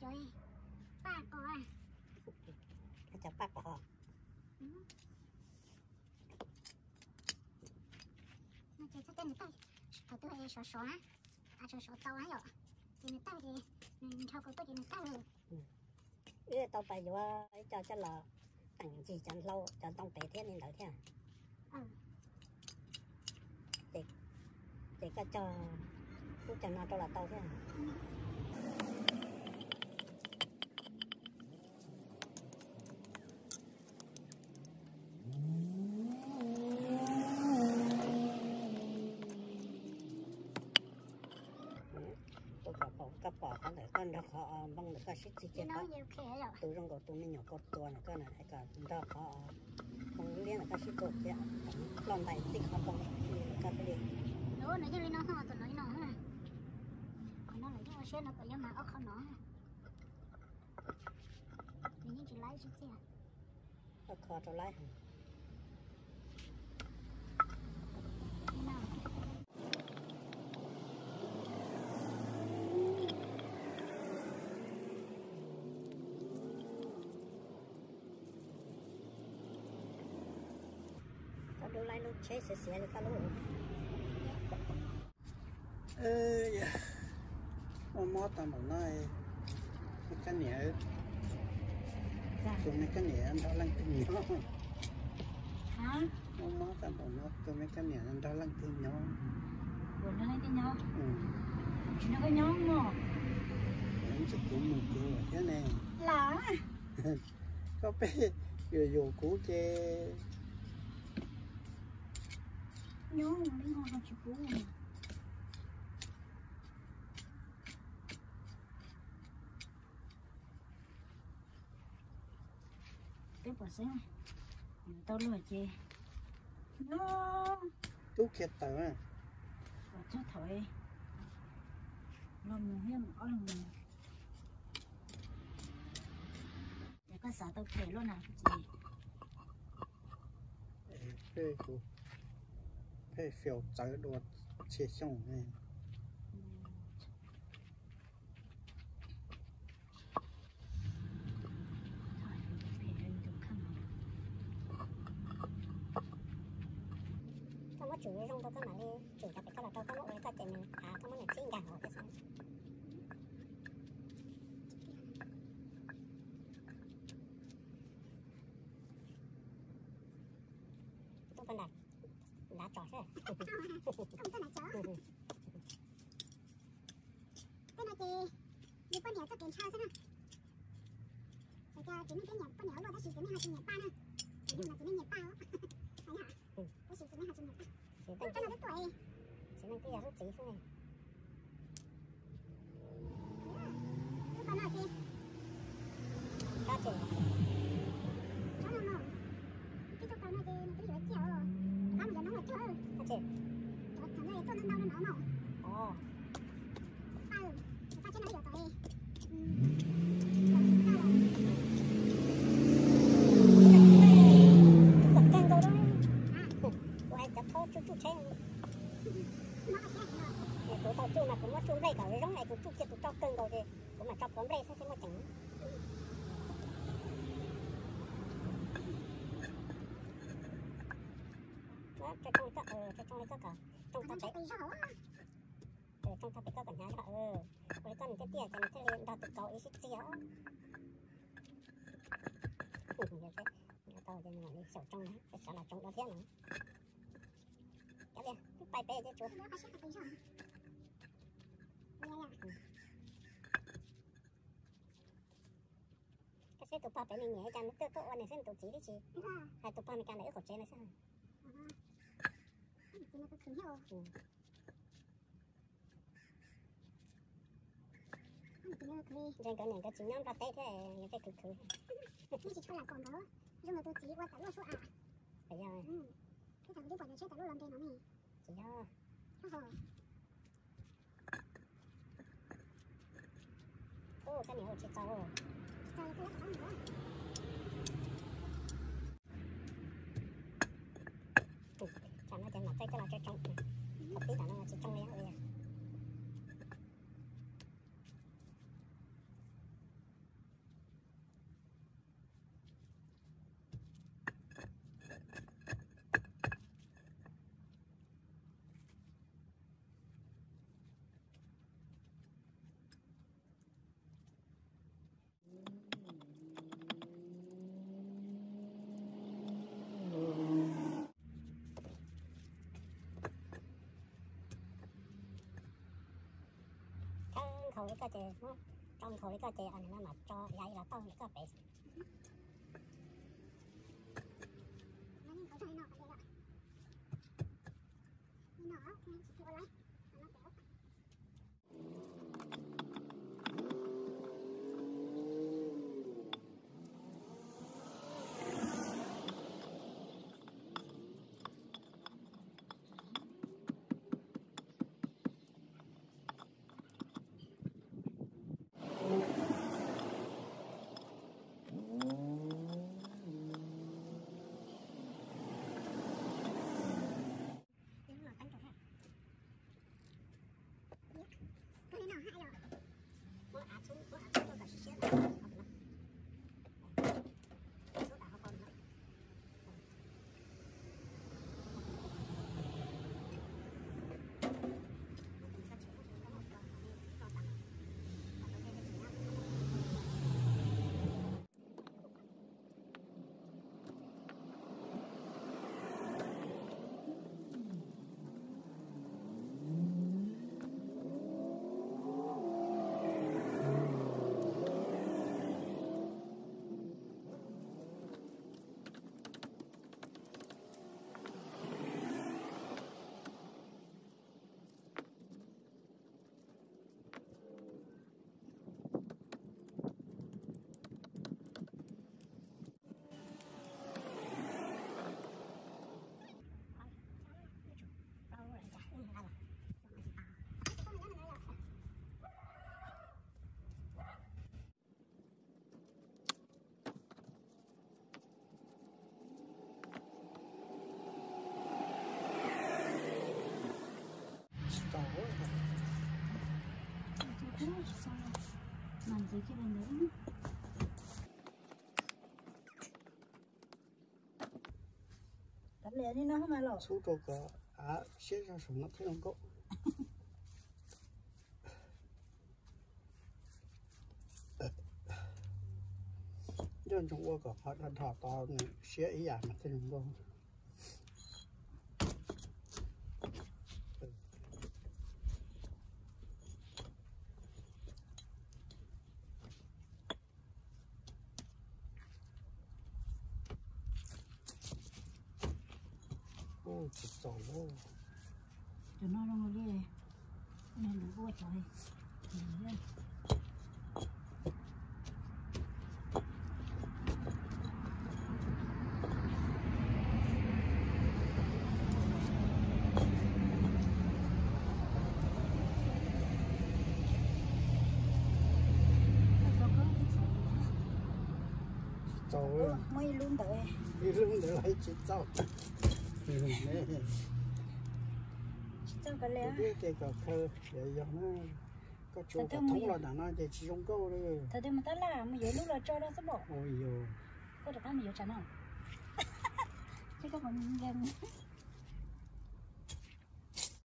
Paj qos. Cov paj qos. No ces txhob coj nws tawg, thaum twg sov sov na, sov sov tau na yom, ces nws tawg ces nws nrhau kaus tuaj ces nws tawg. Wb tau pas yuav ib co coj los teem ncig cov hlau cov ntoo pem thiab li ntawd thiab. Ces koj cog, kuj cog no rau los tau thiab. Tus kom pom koj pom qhov ntawm koj nrog qhov npoo ntawm koj sib txig kiag, tus zoo nkaus tus me nyuam kaus tua ntawm koj na, kom nrog qhov npoo liab ntawm koj sib txig kiag, ploj ntais txij qhov npoo koj thiaj li. Nws yeej li no, tus no li no. Qhov no lawv yeej ua siab no kom yuav mas ob qho no. Nws yeej tsis laib sib txig. Koj kho rau laib heev. Koj dub laib lub tsheb xiav xiav li koj lub. Mob mob tag npaum no, me kab niam, tus me kab niam nrog leej twg nyob? Mob mob tag npaum no tus me kab niam nrog leej twg nyob? Tsis nrog koj nyob mog. Tsis kuv mus kuv thiab ne. Koj peb yus yus kuv ces nyob li no tsis pub. Peb pom xeeb, yuav tau luag ces no. Tub khiav tawm, kom txog thaum los mus thiab ob leeg mus. Ces koj xav tau phem luaj na ces phem, kuv phem fiaus txawv dua txhia xyoo. Koj muab tsum zoo rau koj mam li tsum cov pem koj los rau koj muab ua li koj ces nws hav koj muab nws txib nkag hauv thiab xwb. Tub poj nram, nram tso seb. Tej no ces yus poj niam txoj kev ntshaw xwb na. Tsis muaj poj niam ua luaj tab sis txiv neej ho tsis nyiam paj na. Txiv neej mas txiv neej nyiam paj os. Tab sis txiv neej ho tsis nyiam paj. Txiv neej twb tuaj, txiv neej twb yog lub txiv xwb ne. Lub ko no ces, ko ces, tsob no no, tib tug ko no ces nws twb yuav ciaj os, rov qab mus yuav noob los cuag. Ko ces, cov thaum ntawd tuaj ntau ntau no no no. Os. Paj, paj tsheb no yuav tau li. Kom kawg nkaus, kuv hais cov thaub tsuj tsuj tsheb. Kuv tau tsuj mas kuv muab tsuj nplej kom zoo es kuv tsuj kiag tus rau kawg nkaus ces kuv mam tso plhuav nplej xwb thiaj muaj ceem. Tsoo li koj kom tsoo tag pem koj kom hnyav zog. Ua li koj nws tiaj tiaj ces nws thiaj li nrog tus kauv ib sib txiag. Tau ces nws mam li xyaum tsoo na, peb sawv los tsoo dua thiab no. Cov li twb pais pem ces tsuav. Koj seb tus pog pem nws niam cas nws tuaj tuaj ua nws xwb, nws tus txiv twb tsis hais tus pog Meskas ntawm wb qaum tsev no xwb. Ntshai nkawd niam nkawd txiv nyob Nplog teb thiab nkawd thiaj khwv khwv. Tsis tshua lam kom nkawd, zoo nkawd tus txiv ua tawm luaj suab av. Tsis yog. Tsis yog. Ub, koj niam ua tsis txaus. Tsam no ces mam txawj coj los tsoo tsoo. Thaum pib tam no tsis tsoo li ua. Thaum li koj ces muab rau nkaus li koj ces nws mam tso ya ib los tau li koj pem. Txhub rau kom av siab zog saum no thiaj zoo nkauj. Nco ntsoov ua kom qhov dhos dhos to nws siab ib yam mas thiaj zoo nkauj. Tsis txaus li. Cov no zoo li, lub ua cov. Tsis txaus, muab ib lub ntawd, ib lub ntawd los tsis txaus. Tsis txaus kawg li. Tib ces kom khaws, yog na, koj tsuav kom thoob los nram no ces tsis zoo nkauj li. Thaum twg mus tab laj mus yuav lub los tso rau xwb pom. Ua yog. Koj rov qab mus yuav tsam no. Ces koj kom nkees.